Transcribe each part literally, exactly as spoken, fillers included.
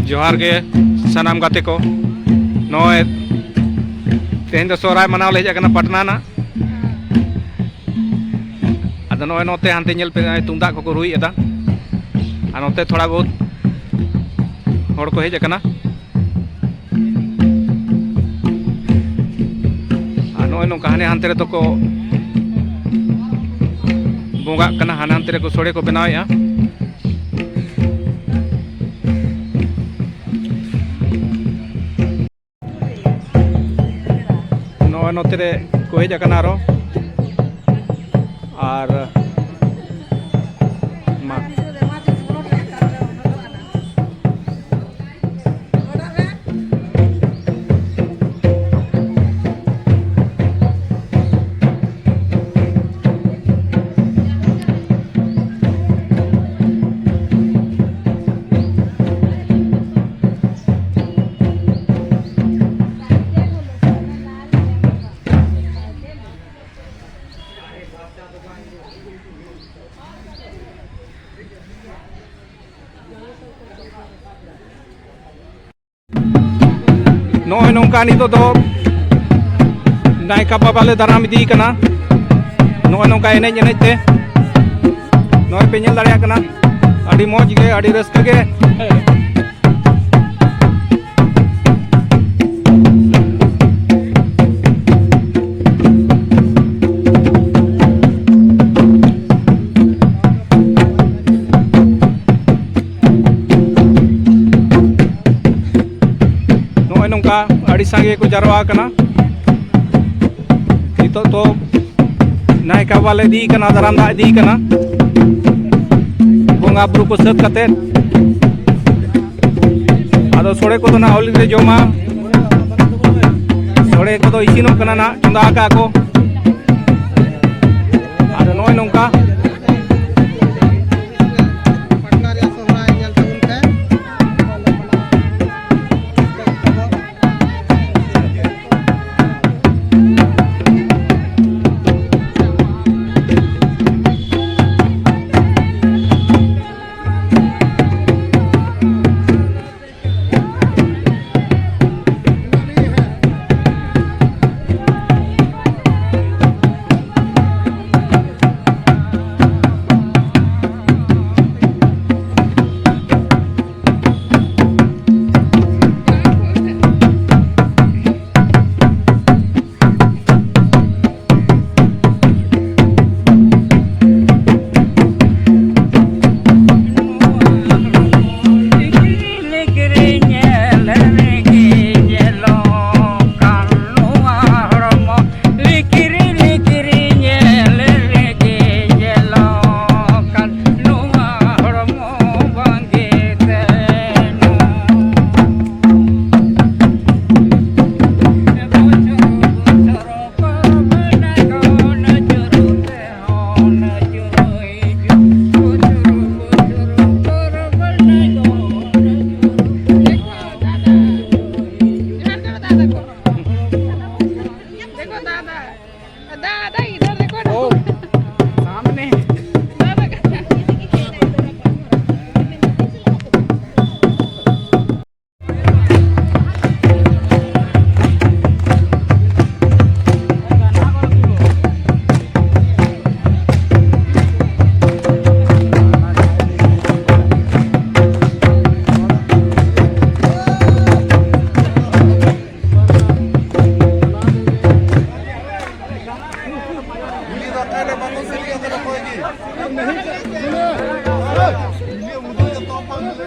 ᱡᱚᱦᱟᱨ ᱜᱮ ᱥᱟᱱᱟᱢ ᱜᱟᱛᱮ ᱠᱚ᱾ ᱱᱚᱜᱼᱚᱭ ᱛᱮᱦᱮᱧ ᱫᱚ ᱥᱚᱦᱨᱟᱭ ᱢᱟᱱᱟᱣ ᱞᱮ ᱦᱮᱡ ᱟᱠᱟᱱᱟ ᱯᱟᱴᱱᱟ ᱱᱟᱜ᱾ ᱟᱫᱚ ᱱᱚᱜᱼᱚᱭ ᱱᱚᱛᱮ ᱦᱟᱱᱛᱮ ᱧᱮᱞ ᱯᱮ, ᱱᱚᱜᱼᱚᱭ ᱛᱩᱢᱫᱟᱜ ᱠᱚᱠᱚ ᱨᱩᱭᱮᱫᱟ᱾ ᱟᱨ ᱱᱚᱛᱮ ᱛᱷᱚᱲᱟ ᱵᱚᱦᱩᱛ ᱦᱚᱲ ᱠᱚ ᱦᱮᱡ ᱟᱠᱟᱱᱟ᱾ ᱟᱨ ᱱᱚᱜᱼᱚᱭ ᱱᱚᱝᱠᱟ ᱦᱟᱱᱮ ᱦᱟᱱᱛᱮ ᱨᱮᱫᱚ ᱠᱚ ᱵᱚᱸᱜᱟᱜ ᱠᱟᱱᱟ, ᱦᱟᱱᱮ ᱦᱟᱱᱛᱮ ᱨᱮᱠᱚ ᱥᱚᱲᱮ ᱠᱚ ᱵᱮᱱᱟᱣᱮᱫᱼᱟ᱾ ᱱᱚᱜᱼᱚᱭ ᱱᱚᱛᱮ ᱨᱮ ᱠᱚ ᱦᱮᱡ ᱟᱠᱟᱱᱟ ᱟᱨᱚ᱾ ᱟᱨ ᱢᱟ᱾ ᱱᱚᱜᱼᱚᱭ ᱱᱚᱝᱠᱟ ᱱᱤᱛᱚᱜ ᱫᱚ ᱱᱟᱭᱠᱟ ᱵᱟᱵᱟ ᱞᱮ ᱫᱟᱨᱟᱢ ᱤᱫᱤᱭᱮ ᱠᱟᱱᱟ᱾ ᱱᱚᱜᱼᱚᱭ ᱱᱚᱝᱠᱟ ᱮᱱᱮᱡ ᱮᱱᱮᱡ ᱛᱮ ᱱᱚᱜᱼᱚᱭ ᱯᱮ ᱧᱮᱞ ᱫᱟᱲᱮᱭᱟᱜ ᱠᱟᱱᱟ, ᱟᱹᱰᱤ ᱢᱚᱡᱽ ᱜᱮ, ᱟᱹᱰᱤ ᱨᱟᱹᱥᱠᱟᱹ ᱜᱮ᱾ ᱱᱚᱜᱼᱚᱭ ᱱᱚᱝᱠᱟ ᱟᱹᱰᱤ ᱥᱟᱸᱜᱮ ᱠᱚ ᱡᱟᱨᱣᱟ ᱟᱠᱟᱱᱟ᱾ ᱱᱤᱛᱚᱜ ᱫᱚ ᱱᱟᱭᱠᱟ ᱵᱟᱵᱟ ᱞᱮ ᱤᱫᱤᱭᱮ ᱠᱟᱱᱟ, ᱫᱟᱨᱟᱢ ᱫᱟᱜ ᱤᱫᱤᱭᱮ ᱠᱟᱱᱟ᱾ ᱵᱚᱸᱜᱟ ᱵᱩᱨᱩ ᱠᱚ ᱥᱟᱹᱛ ᱠᱟᱛᱮᱫ ᱟᱫᱚ ᱥᱚᱲᱮ ᱠᱚᱫᱚ ᱱᱟᱜ ᱟᱹᱣᱨᱤ ᱞᱮ ᱡᱚᱢᱟ᱾ ᱥᱚᱲᱮ ᱠᱚᱫᱚ ᱤᱥᱤᱱᱚᱜ ᱠᱟᱱᱟ ᱱᱟᱜ, ᱪᱚᱸᱫᱟ ᱟᱠᱟᱫ ᱠᱚ᱾ ᱟᱫᱚ ᱱᱚᱜᱼᱚᱭ ᱱᱚᱝᱠᱟ᱾ ᱯᱟᱴᱱᱟ ᱨᱮᱭᱟᱜ ᱥᱚᱦᱨᱟᱭ ᱧᱮᱞ ᱛᱟᱵᱚᱱ ᱯᱮ᱾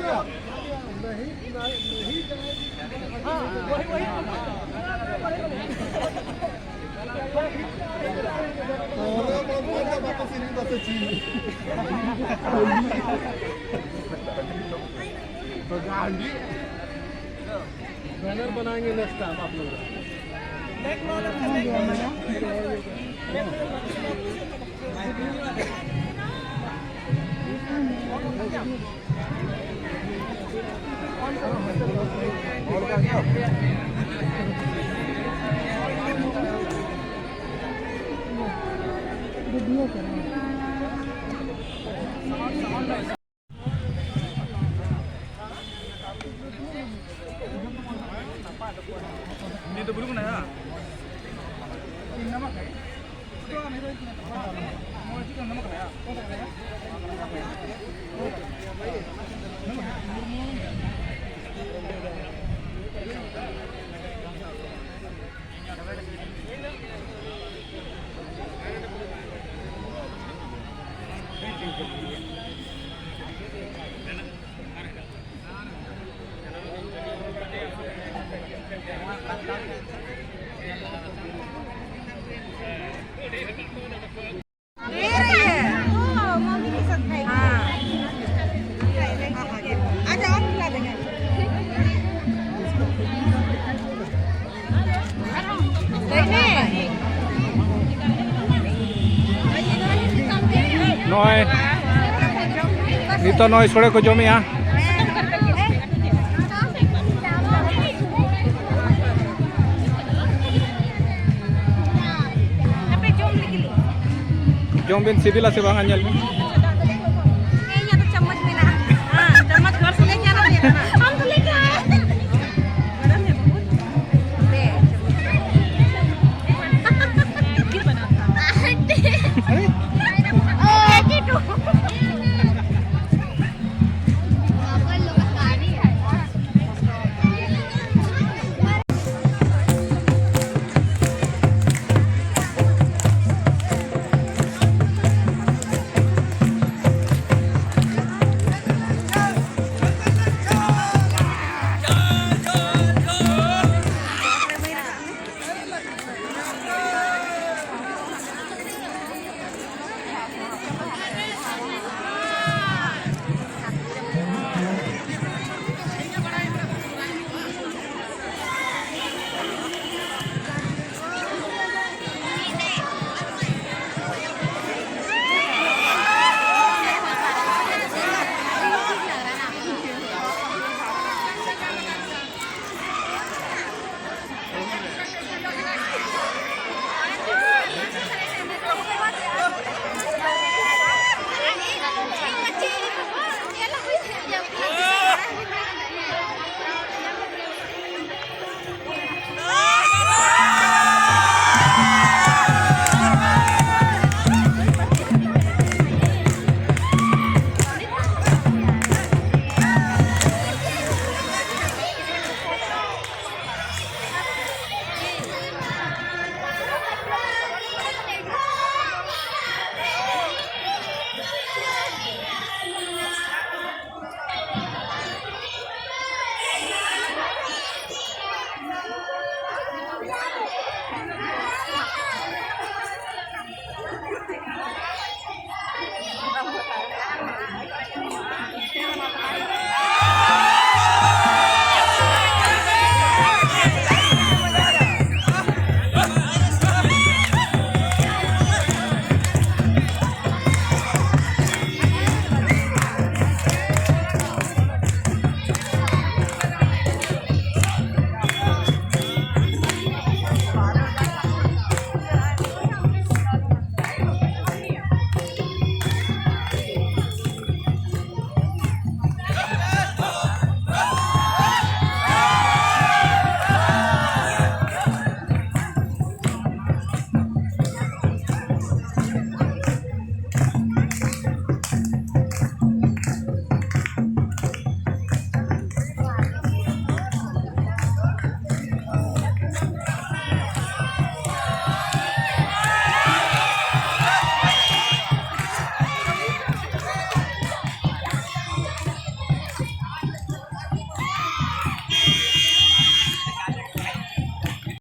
तो गांधी बैनर बनाएंगे नेक्स्ट टाइम आप लोग। ᱱᱚᱜᱼᱚᱭ ᱱᱤᱛᱚᱜ ᱱᱚᱜᱼᱚᱭ ᱥᱳᱲᱮ ᱠᱚ ᱡᱚᱢᱮᱜᱼᱟ᱾ ᱡᱚᱢ ᱵᱤᱱ, ᱥᱤᱵᱤᱞᱟ ᱥᱮ ᱵᱟᱝᱟ, ᱧᱮᱞ ᱵᱤᱱ᱾